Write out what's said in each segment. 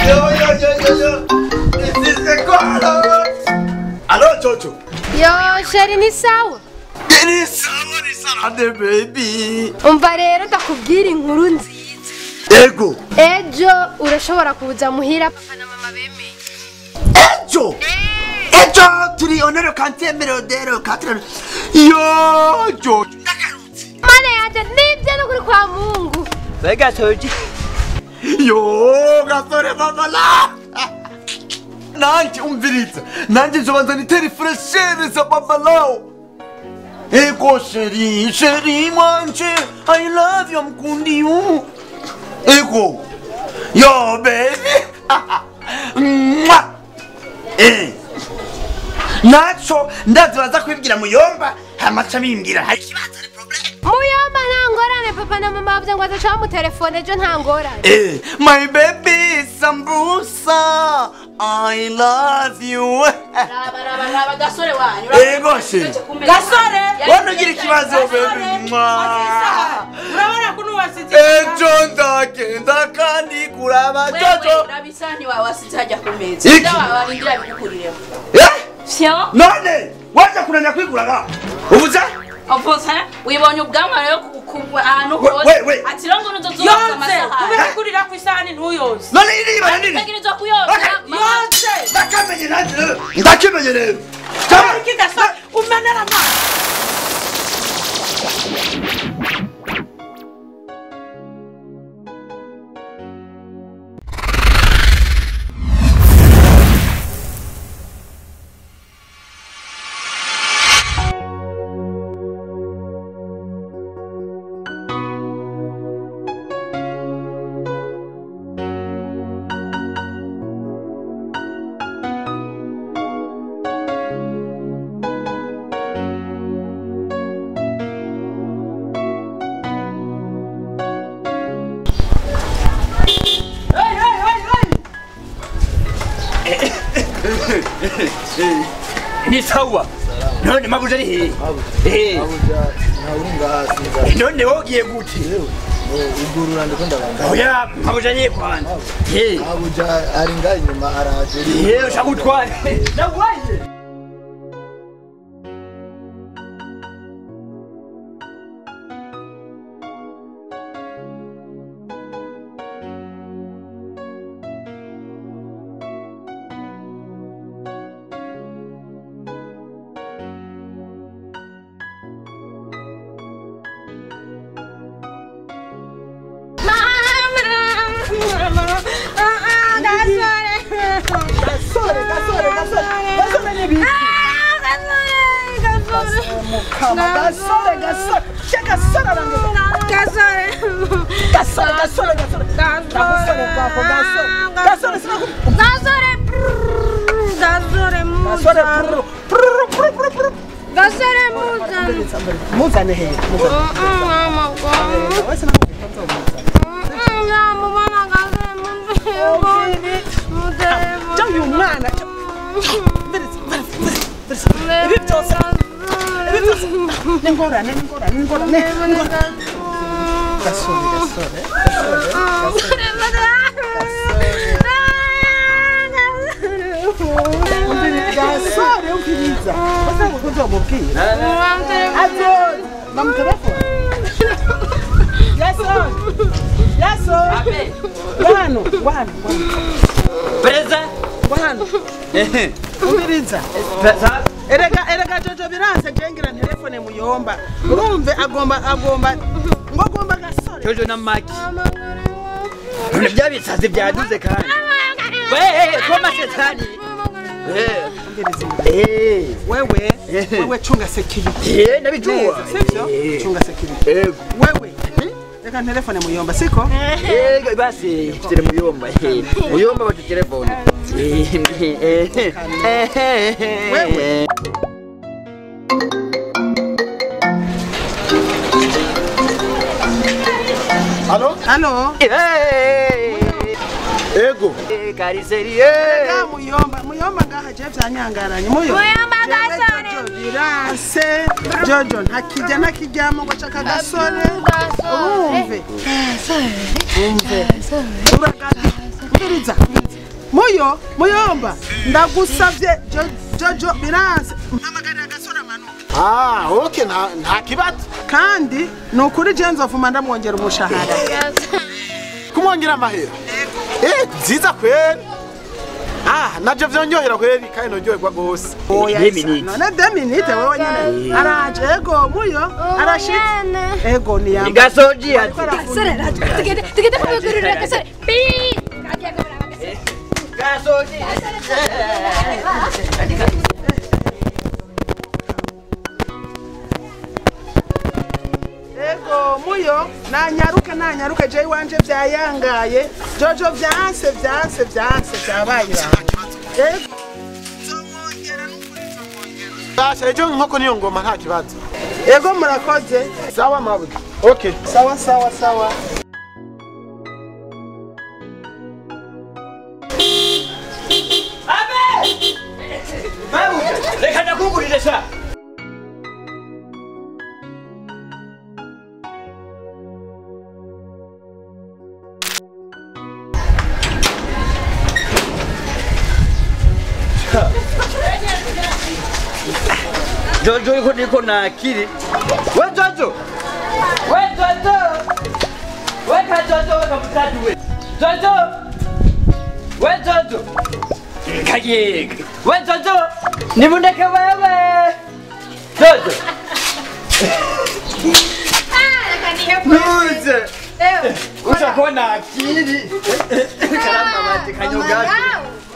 Yo yo yo yo yo. C'est quoi là? Allô Jojo. Yo chéri ni sawa. Ni sawa ni sawa baby. Umva rero ndakubwira inkuru nziza. Ego. Ejo urashobora kuza muhira papa na mama bemeye. Ejo. Ejo turi onero kantemero dero katra. Yo Jojo. Ndakarutse. Mana yanje nibyo no kuri kwa Mungu. Vega Jojo. Yo gasore mama la. Nanje umviriza. Nanje nzobanza niteri freshere za baba lao. Ego chérie, chérie mwanje, I love you mkundi you. Ego. Yo baby. Mwah. Eh. Nacho ndazi kwibwira muyomba hamaca bimbwira hari kibazo ari problem. Muyomba nta ngorane papa na mama bavuze ngo azaca mu telefone ejo nta ngorane. Eh, my baby sambusa, I love you. Raba raba raba gasore wanyu. Ego she. Gasore. Wano ugira ikibazo baby. Urabona kuno wasize. Ejo ndagenda kandi kuraba Jojo. Rabisani wawe wasize hajya ku meza. Ndawarindira bikukuriremo. Eh? Sio? None waje kunanya kwigura ga. Ubuze? Ubuze? Wibonye ubwanwa rero ahantu hose. Ati rongo nuzozuba amasahani. Kubera kurira ku isahani ntuyoze. None iri ibara nini? Tegerezwa kuyoza. Yose. Ndakamenye nanje rero. Ndakimenye rero. Cyangwa gasore umenera amazi. Ni sawa. None mabuja ari he? Eh. Mabuja ntaurunga sinza. None wogiye gute? Ugurura ndiko ndabanga. Oya, mabuja ni kwanza. Eh. Mabuja ari ngaye inyuma araje. Eh, ushaka Nawaye. Erega Jojo biranse jengira telefone muyomba. Urumve agomba ngo agomba gasore. Jojo na Maki. None byabisaze byaduze kandi. We koma shetani. Eh. Wewe wewe chunga security. Eh nabijua. Sivyo? Chunga security. Wewe reka telefone muyomba siko? Eh basi tele muyomba. Muyomba batu telefone. Wewe Allo? Allo? Hey! Ego. Kariseri. Ga muyomba, muyomba ngaha je vyanyangaranye muyo. Muyomba gasore. Biranse. Jojo ntakijya ntakijyamo ngo chaka gasore. Urumve. Umve. Uragati. Muyo, muyomba ndagusavye Jojo biranse. Mpamagarira gasore amanuka. Ah, okay nta kibazo. Kandi nukuri je nzovuma ndamwongera umushahara. Kumwongera amahera. Eh, nziza kweli. Ah, naje vyonyohera kweli kandi nonyoherwa gose. Oya, none 2 minutes wewe nyene. Araje ego muyo arashitse. Ego ni yamba. Gasoji ati. Gasore araje. Tugende tugende kumugurira gasore. Bi. Kagiye kumuraba gasore. Gasoji. Ego muyo nanyaruka nanyaruka je iwanje vyayangaye. Jojo vyanse vyanse vyanse vyabaye. Ego nzomwongera n'ukuri nzomwongera. Basha ejo nkoko niyo ngoma nta kibazo. Ego murakoze. Sawa mabuja. Okay. Sawa sawa sawa. Abe! Mabuja, reka ndakugurire sha. Jojo yuko niko na akili. We Jojo. We Jojo. We ka Jojo we kamutatu we. Jojo. We Jojo. Kaye. We Jojo. Nimundeke wewe. Jojo. Ah, kanihepo. Nuze. Ushakuwa na akili. Karamba mati kanyoga.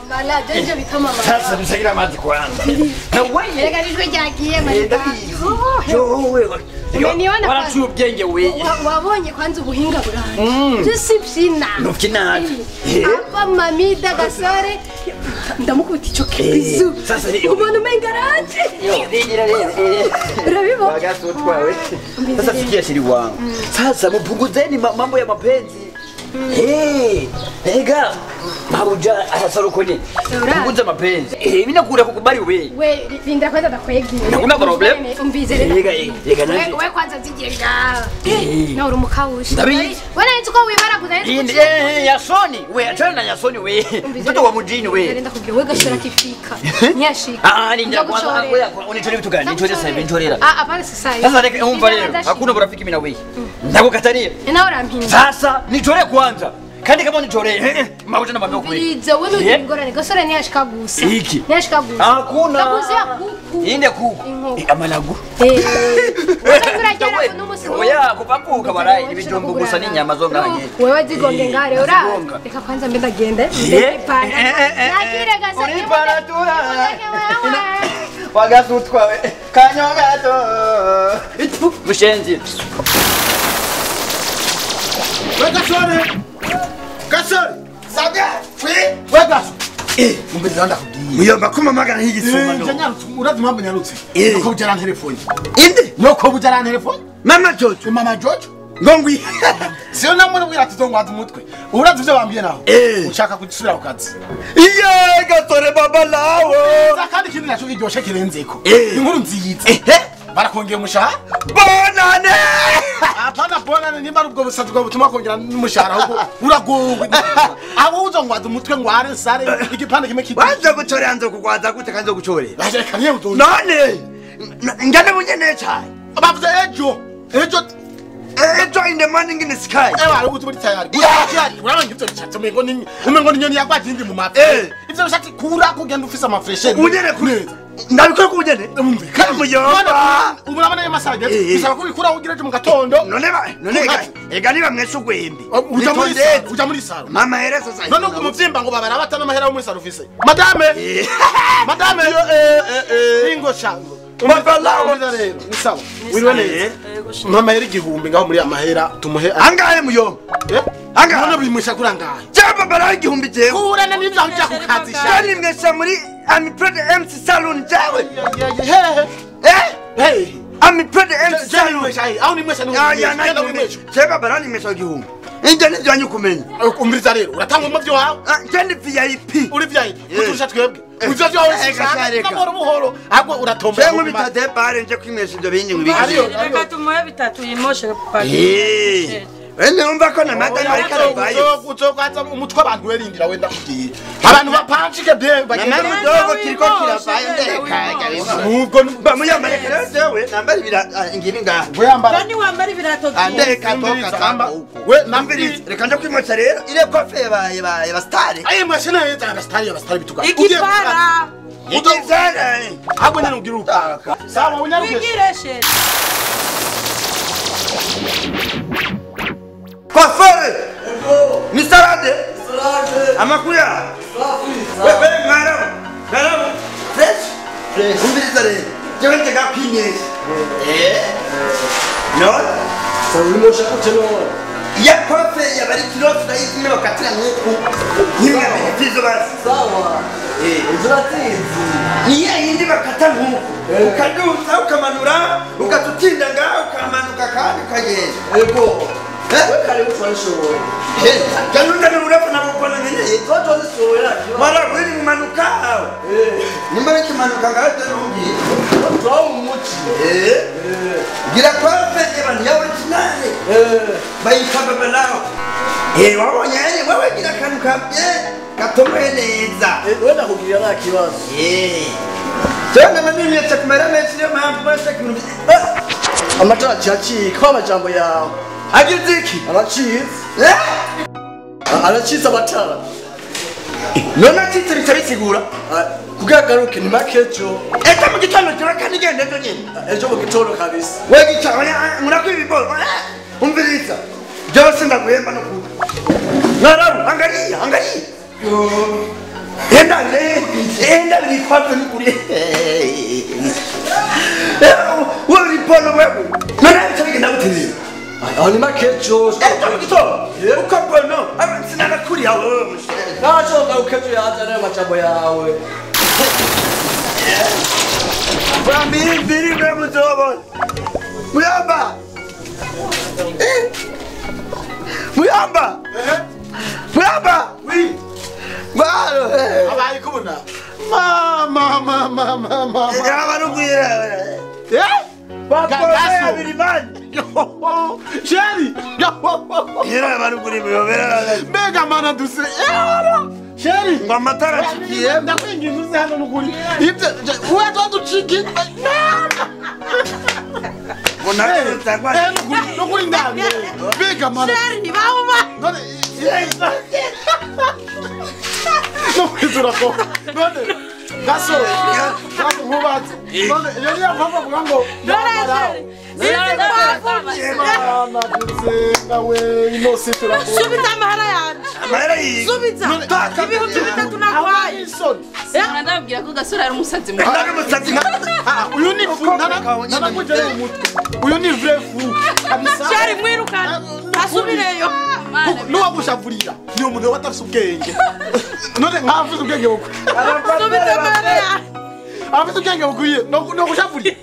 Mala Jojo bituma mama. Sasa msagira mazi kwanza. Na wewe reka nijwe ryagiye marida. Yo wewe. Umeniona waraciye ubwenge wewe. Wabonye kwanza ubuhinga bwanjye. Je sibyina. Nubyina. Apa mamida gasore ndamukubita ico kibizu. Sasa umuntu umenga araje. Yo rero. Urabibona? Bagasutwawe. Sasa sikia shiri wangu. Sasa mpunguzeni mambo ya mapenzi. Eh, ega mabuja asaruko ni. Punguza mapenzi. Eh, mimi nakura kukubali wewe. We linda kwanza ndakwegiye. Nakuna problem. Umbize rero. Ega ega nanje. We kwanza zigiye nga. Na uri mukawushi. Wewe nzi ko wibaraguza nzi. Eh, Yasoni. We achana na Yasoni we. Mtoto wa mjini we. Ndenda kubwira we gashora kifika. Nyashika. Ah, linda kwanza wewe unichore vitu gani? Nichore sasa hivi nichorera. Ah, hapana sasa hivi. Sasa reka umva leo. Hakuna urafiki mimi na wewe. Ndakukatalia. Na urampinda. Sasa nichore kwanza. Kandi kama unichore mabuja na maboko wewe. Biza wewe uri gasore ntiyashika gusa. Iki. Ntiyashika gusa. Hakuna. Ndaguze kuku. Inde kuku. Amalagu. Eh. Uragera n'umusi. Oya kupapuka barai ibijumbu gusa n'inyama zo nganye. Wewe zigonge ngare ura. Reka kwanza mbe ndagende. Ndipana. Nakire gasore. Uripana tura. Wagasutwa we. Kanyogato. Itu mushenzi. We gasore. Gasore. Sabe? We gasore. Eh, mumbezi ndakubwiye. Muyomba kumamagara higisuma no. Nyarutse urazi mpamvu nyarutse. Nuko bujara telefone. Inde? Nuko bujara telefone. Mama Jojo. Mama Jojo. Ngongwi. Siyo namubwira ati zongwaza umutwe. Urazi ivyo bambwiye naho. Ushaka gusubira ku kazi. Iye gasore baba lawo. Kandi ikindi naco kiryoshe kirenzeko. Inkuru nziza. Barakongeye umushahara. Bonane. Apana bonane nimba ubwo busazi bwo butuma kongera n'umushahara ahubwo uragowe. Aho uzongwaza umutwe ngware nsare igipande kimwe kidi. Waje gucorera nzo kugwaza gute kanzo gucorera. Baje kanye udo. None ngane munyene cyane. Bavuze ejo. Ejo ejo in the morning in the sky. Ewa ubu turi tayari. Urabona ivyo bishatse umengo ni umengo ni nyoni yagwaje indi mu mafi. Ivyo bishatse kura kugenda ufise amafreshe. Unyene kuri. Ndabikora kubugene. Kandi muyomba. Urabona ayo masaha ageze. Bisaba ko ubikura ugira ejo mu gatondo. None ba none ega niba mwese ugwembe. Uja muri saro, uja muri saro. Mama here sasa. None uko muvyimba ngo babara batana amahera yo muri saro ufise. Madame. Madame. Ingo shango. Mabalawo rero ni sawa. Wiriwe neza. Mama yari igihumbi ngaho muri amahera tumuhe. Angahe muyomba? Angahe? None bimusha kuri angahe? Jaba bara igihumbi jewe. Kurana n'ivyo uja kukazisha. Kandi mwese muri Ami Prede MC Salon jewe. Hehe. Eh? Hey. Ami Prede MC Salon. Aho ni mwese ni. Ya na ni. Jaba bara ni mwese igihumbi. Inje nivyo kumenya. Umviriza rero uratanga umuvyo wawe. Je ni VIP. Uri VIP. Kuturusha twebwe. Ivyo vyawe sishaka. Buhoro buhoro. Ahubwo uratomba. Cyangwa bitade bare nje kwimesha ibyo bindi ngibiki. Reka tumuhe bitatu yimoshe papa. Ene umva ko na mata ariko arabaye. Uzokwaza umutwe abantu werindira wenda kugiye. Abantu bapanjike bye bagenda. Mama mudogo kiriko kirabaye ndeka. Nubwo bamuyambare rero jewe nambara ibira ngibi ngaha. We yambara. Nani wambara ibirato byiza. Andeka toka tamba uko. We nambirize reka nje kwimotsa rero ile kofe yabaye ba star. Aye mwashina yeta ba star ya ba star bituka. Igipara. Igizana. Ahubwo nyine ugira uruka. Sawa unyaruke. Wigireshe. Coiffeur! Ni salade! Amakuya! Wewe mwarabu! Mwarabu! Fresh! Fresh! Umviriza rero. Jewe njye kwimesha. Eh? No? Urimo ushaka no. Ya coiffe yabari kilofu na izime bakatira nkuku. Nimwe bizo basi. Sawa. Eh, uzuratsinzi. Ni ya yindi bakata nkuku. Ukaduza ukamanura, ukatutinda ngaho ukamanuka kandi ukagenda. Ego. We kare utwanishoboye. Eh, kanunda n'urafa nabukona nyine. Toto zishoboye. Mara wili mumanuka aho. Eh. Nimba bikimanuka ngaho ntumbwiye. Twawo umuci. Eh. Gira coiffe abantu ya original. Eh. Bayita babalao. Eh, wabonye wewe gira kantu kabye gatomoye neza. Eh, wenda kugira nta kibazo. Eh. Cyane manini yachakumara menshi niyo mpamvu bashaka ibintu. Amatara cyacika amajambo yawe. Agize iki? Aracitse. Eh? Aracitse amatara. None acitse bica bisigura. Kugira garuke ni make ejo. Ejo mu gitondo kiba kandi genda ejo nyine. Ejo mu gitondo kabisa. We gica murakwiba iboro. Umviriza. Byose ndaguhemba no kuba. Mwarabu angalia angalia. Enda le enda bikwape n'ukuri. Wewe ripono wewe. None bica bigenda gute? Aho ni make ejo. Ejo mu gitondo. Ukabono sinanakuri yawe. Nacho garuke ejo yaza nayo majambo yawe. Bambiri biri muzobona. Muyamba. Muyamba. Muyamba. Oui. Baro. Abaye kubona. Mama mama mama. Yabarugwira. Eh? Bakora birimani. Sheri. Yera baruguri muyobera. Mbega mana duse. Sheri. Ngo amatara acikiye. Ndakwinginze uze hano nukuri. Ibyo we twaduciki. Nukuri ndani. Mbega mana. Sheri bauma. None. Nukuri ko. None. Gaso. Gaso nkubatse. None yari yampamvu avuga ngo Mama dusenga we ino si turakora. Subiza amahera yanje. Amahera yiwe. Subiza. 3000 naguhaye. Ndababwira ko Gasore ari umusazi. Ari umusazi. Uyu ni fu ntanakujya mu mutwe. Uyu ni vrai fou. Kabisa. Sheri mwirukana. Asubireyo. Nuwagushavurira ni umuntu watafise ubwenge. None nkavuze ubwenge bukwe. Subiza amahera yanje. Afite ubwenge bukwiye no gushavurira.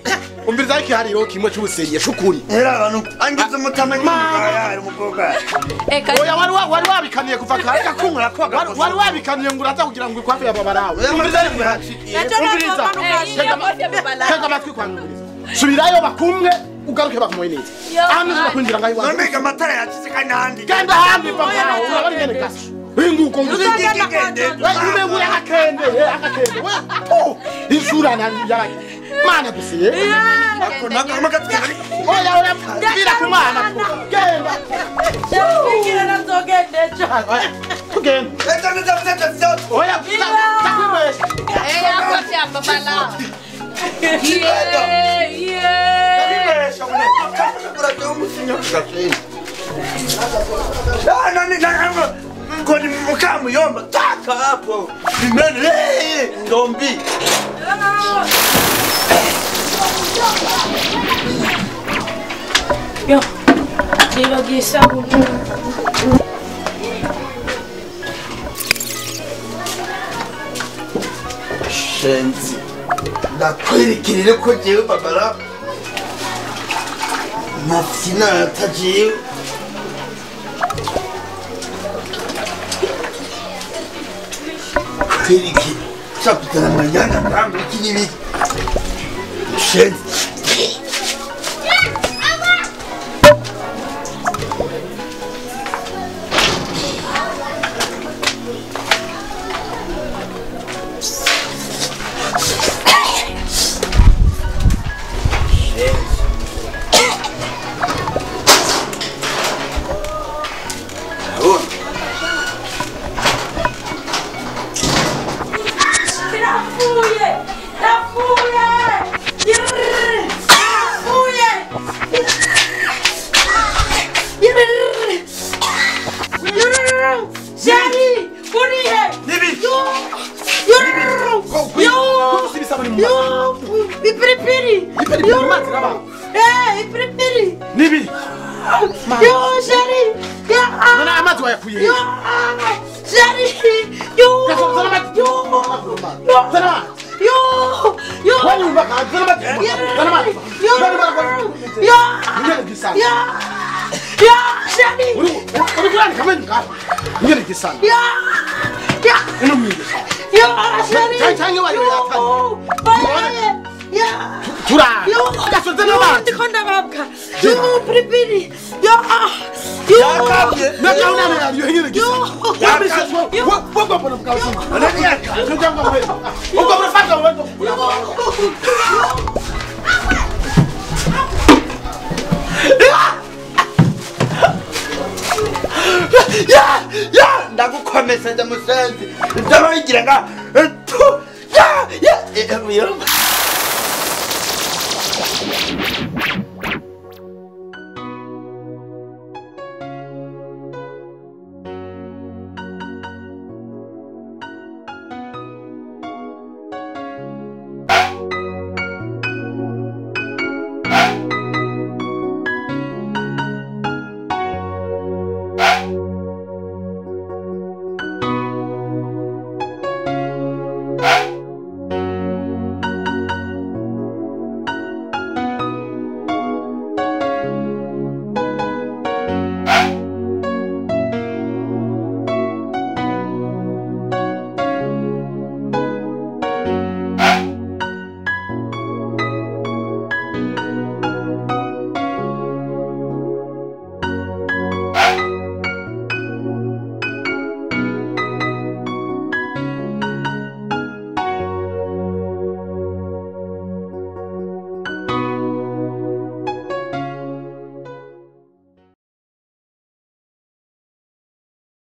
Umviriza iki hariho kimwe cy'ubuseriye shukuri. Era abantu angize umutama nyuma umukobwa. Oya wari wabikaniye kuva kare gakunkura ko wari wabikaniye ngo uraza kugira ngo ikwafe ya babarawe. Umviriza umviriza. Tega amatwi kwangu umviriza. Subirayo bakumwe ugaruke bakumoye neza. Hano uzakwinjira ngaho iwawe. None amatara yacitse kandi handi. Genda handi papa urabari ngene gaso. Inguko ngende. Ube ngure akakende akakende. We isura nani yaraki. Mana dusiye. Oya oya bira kumana. Genda. Sheri nazogenda ejo. Tugenda. Oya takwimesha. Eh akofi ya babala. Yeah yeah. Takwimesha mwana. Nani nani ngoni mukamuyomba taka hapo. Bimene ndombi. Yo, nibagiye isabune. Shenzi, ndakwerekerere ko jewe babara nafyinata jewe. Teriki shakutana manyanga ngambi kinibiki shenzi Ndagukomesa musenzi ndabayigira nga ya ya.